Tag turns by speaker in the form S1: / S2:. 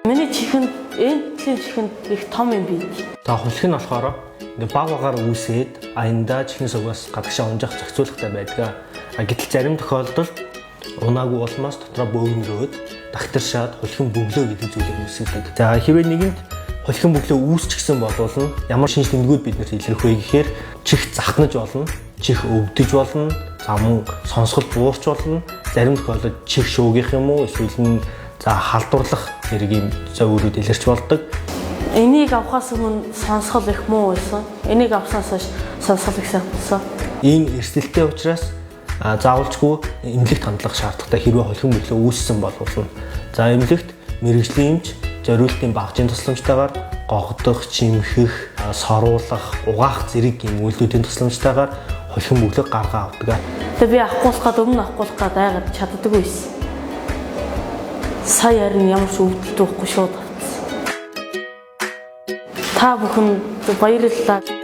S1: Миний чихэнд энэ төрлийн чихэнд их том юм бий.
S2: За, хулх нь болохоор ингээ баг багаар үүсээд аяндаа чихний сугаас гадагшаа унжах зохицуулгатай байдаг. А гэтэл зарим тохиолдолд унаагүй улмаас дотроо бөөгнөрөөд дагтаршаад хулхин бөглөө гэдэг зүйлийг үүсгэдэг. За, хэрвээ нэгэнд хулхин бөглөө үүсчихсэн болвол ямар шинж тэмдгүүд биднэрт илэрх вэ гэхээр чих захнаж болно, чих өвдөж болно, за мөн сонсгол буурч болно, зарим тохиолдолд чих шүүгийнх юм уу эсвэл нь за халдварлах зэрэг юм зовиурууд илэрч болдог.
S1: Энийг авахаас өмнө сонсгол их муу байсан. Энийг авснаас хойш сонсгол их сайн болсон.
S2: Ийм эрсдэлтэй учраас заавалчгүй эмнэлэгт хандлах шаардлагатай, хэрвээ хулхин бөглөө үүссэн болвол. За, эмнэлэгт мэргэжлийн эмч зориултын багжийн тусламжтайгаар гогдох, чимхэх, соруулах, угаах зэрэг юм үйлдэлүүдийн тусламжтайгаар хулхин бөглөөг гаргаа авдаг.
S1: Тэгээ би авахгүй гад, өмнө авахгүй гад айгаад чаддаггүй байсан. Сая харин ямар ч өвдөлт байхгүй, шууд авчихсан. Та бүхэн баярлалаа.